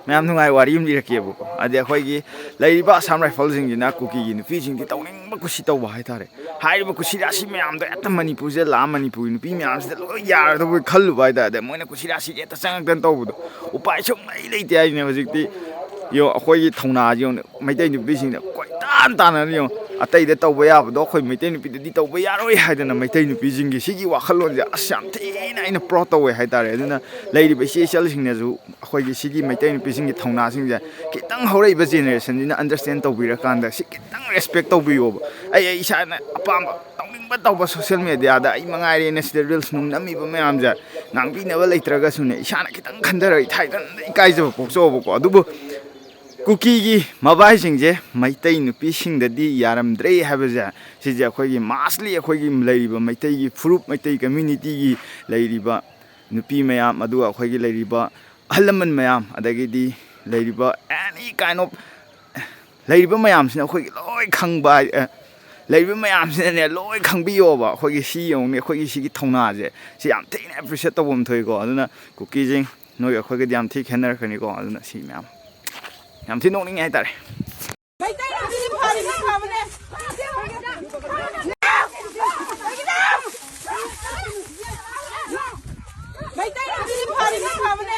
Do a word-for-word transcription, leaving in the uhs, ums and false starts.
ꯃꯌꯥꯝ ꯅꯨꯡꯉꯥꯏ ꯋꯥꯔꯤ ꯑꯃ ꯂꯤꯔꯛꯀꯦꯕꯀꯣ꯫ ꯑꯗꯤ ꯑꯩꯈꯣꯏꯒꯤ ꯂꯩꯔꯤꯕ ꯑꯁꯥꯝ ꯔꯥꯏꯐꯜꯁꯤꯡꯁꯤꯅ ꯀꯨꯀꯤꯒꯤ ꯅꯨꯄꯤꯁꯤꯡꯗꯤ ꯇꯧꯅꯤꯡꯕ ꯀꯨꯁꯤ ꯇꯧꯕ ꯍꯥꯏꯇꯥꯔꯦ꯫ ꯍꯥꯏꯔꯤꯕ ꯀꯨꯁꯤ ꯔꯥꯁꯤ ꯃꯌꯥꯝꯗꯣ ꯍꯦꯛꯇ ꯃꯅꯤꯄꯨꯔꯁꯤꯗ ꯂꯥꯛꯑ ꯃꯅꯤꯄꯨꯔꯒꯤ ꯅꯨꯄꯤ ꯃꯌꯥꯝꯁꯤꯗ ꯂꯣꯏ ꯌꯥꯔꯗꯕꯣꯏ ꯈꯜꯂꯨꯕ ꯍꯥꯏꯇꯥꯔꯦ꯫ ꯑꯗ ꯃꯣꯏꯅ ꯀꯨꯁꯤ ꯔꯥꯁꯤꯁꯦ ꯍꯦꯛꯇ ꯆꯪꯉꯛꯇꯅ ꯇꯧꯕꯗꯣ ꯎꯄꯥꯏ ꯁꯨꯡꯂꯩ ꯂꯩꯇꯦ ꯍꯥꯏꯁꯤꯅꯦ꯫ ꯍꯧꯖꯤꯛꯇꯤ ꯌꯦꯡꯉꯣ, ꯑꯩꯈꯣꯏꯒꯤ ꯊꯧꯅꯥꯁꯤ ꯌꯦꯡꯉꯣ, ꯃꯩꯇꯩ ꯅꯨꯄꯤꯁꯤꯡꯅ ꯀꯣꯏꯇꯥꯟ ꯇꯥꯟꯅꯔ ꯌꯦꯡꯉꯣ꯫ ꯑꯇꯩꯗ ꯇꯧꯕ ꯌꯥꯕꯗꯣ ꯑꯩꯈꯣꯏ ꯃꯩꯇꯩ ꯅꯨꯄꯤꯗꯗꯤ ꯇꯧꯕ ꯌꯥꯔꯣꯏ ꯍꯥꯏꯗꯅ ꯃꯩꯇꯩ ꯅꯨꯄꯤꯁꯤꯡꯒꯤ ꯁꯤꯒꯤ ꯋꯥꯈꯜꯂꯣꯟꯁꯦ ꯑꯁ ꯌꯥꯝ ꯊꯤꯅ ꯑꯩꯅ ꯄ꯭ꯔꯥꯎꯗ ꯇꯧꯋꯦ ꯍꯥꯏꯇꯥꯔꯦ꯫ ꯑꯗꯨꯅ ꯂꯩꯔꯤꯕ ꯏꯆꯦ ꯏꯆꯜꯁꯤꯡꯅꯁꯨ ꯑꯩꯈꯣꯏꯒꯤ ꯁꯤꯒꯤ ꯃꯩꯇꯩ ꯅꯨꯄꯤꯁꯤꯡꯒꯤ ꯊꯧꯅꯥꯁꯤꯡꯁꯦ ꯈꯤꯇꯪ ꯍꯧꯔꯛꯏꯕ ꯖꯦꯅꯦꯔꯦꯁꯟꯁꯤꯅ ꯑꯟꯗꯔꯁꯇꯦꯟ ꯇꯧꯕꯤꯔꯀꯥꯟꯗ ꯁꯤ ꯈꯤꯇꯪ ꯔꯦꯁꯄꯦꯛ ꯇꯧꯕꯤꯌꯣꯕ꯫ ꯑꯩ ꯑꯩ ꯏꯁꯥꯅ ꯑꯄꯥꯝꯕ ꯇꯧꯅꯤꯡꯕ ꯇꯧꯕ ꯁꯣꯁꯤꯌꯦꯜ ꯃꯦꯗꯤꯌꯥꯗ ꯑꯩ ꯃꯉꯥꯏꯔꯦꯅ ꯁꯤꯗ ꯔꯤꯜꯁ ꯅꯨꯡ ꯅꯝꯃꯤꯕ ꯃꯌꯥꯝꯁꯦ ꯉꯥꯡꯕꯤꯅꯕ ꯂꯩꯇ꯭ꯔꯒꯁꯨꯅꯦ, ꯏꯁꯥꯅ ꯈꯤꯇꯪ ꯈꯟꯊꯔꯒ ꯏꯊꯥ ꯏꯊꯟꯗ ꯏꯀꯥꯏꯖꯕ ꯄꯣꯛꯆꯕꯀꯣ꯫ ꯑꯗꯨꯕꯨ ꯀꯨꯀꯤꯒꯤ ꯃꯕꯥꯏꯁꯤꯡꯁꯦ ꯃꯩꯇꯩ ꯅꯨꯄꯤꯁꯤꯡꯗꯗꯤ ꯌꯥꯔꯝꯗ꯭ꯔꯦ ꯍꯥꯏꯕꯁꯦ, ꯁꯤꯁꯦ ꯑꯩꯈꯣꯏꯒꯤ ꯃꯥꯁꯂꯤ ꯑꯩꯈꯣꯏꯒꯤ ꯂꯩꯔꯤꯕ ꯃꯩꯇꯩꯒꯤ ꯐꯨꯔꯨꯞ, ꯃꯩꯇꯩ ꯀꯝꯃ꯭ꯌꯨꯅꯤꯇꯤꯒꯤ ꯂꯩꯔꯤꯕ ꯅꯨꯄꯤ ꯃꯌꯥꯝ, ꯑꯗꯨꯒ ꯑꯩꯈꯣꯏꯒꯤ ꯂꯩꯔꯤꯕ ꯑꯍꯜ ꯂꯃꯟ ꯃꯌꯥꯝ, ꯑꯗꯒꯤꯗꯤ ꯂꯩꯔꯤꯕ ꯑꯦꯅꯤ ꯀꯥꯏꯟ ꯑꯣꯐ ꯂꯩꯔꯤꯕ ꯃꯌꯥꯝꯁꯤꯅ ꯑꯩꯈꯣꯏꯒꯤ ꯂꯣꯏ ꯈꯪꯕ ꯍꯥꯏ-, ꯑꯦ, ꯂꯩꯔꯤꯕ ꯃꯌꯥꯝꯁꯤꯅꯅꯦ ꯂꯣꯏ ꯈꯪꯕꯤꯌꯣꯕ꯫ ꯑꯩꯈꯣꯏꯒꯤ ꯁꯤ ꯌꯦꯡꯉꯨꯅꯦ, ꯑꯩꯈꯣꯏꯒꯤ ꯁꯤꯒꯤ ꯊꯧꯅꯥꯁꯦ ꯁꯤ ꯌꯥꯝ ꯊꯤꯅ ꯑꯦꯄ꯭ꯔꯤꯁꯤꯌꯦꯠ ꯇꯧꯐꯝ ꯊꯣꯛꯏꯀꯣ꯫ ꯑꯗꯨꯅ ꯀꯨꯀꯤꯁꯤꯡ, ꯅꯣꯏꯒ ꯑꯩꯈꯣꯏꯒꯗꯤ ꯌꯥꯝ ꯊꯤ ꯈꯦꯠꯅꯔꯛꯀꯅꯤꯀꯣ꯫ ꯑꯗꯨꯅ ꯁꯤ ꯃꯌꯥꯝ ꯌꯥꯝ ꯊꯤ ꯅꯣꯛꯅꯤꯡꯉꯦ ꯍꯥꯏꯇꯥꯔꯦ꯫ ꯃꯩꯇꯩ ꯅꯨꯄꯤꯗꯤ ꯐꯔꯤꯅꯤ ꯐꯕꯅꯦ꯫ ꯃꯩꯇꯩ ꯅꯨꯄꯤꯗꯤ ꯐꯔꯤꯅꯤ ꯐꯕꯅꯦ꯫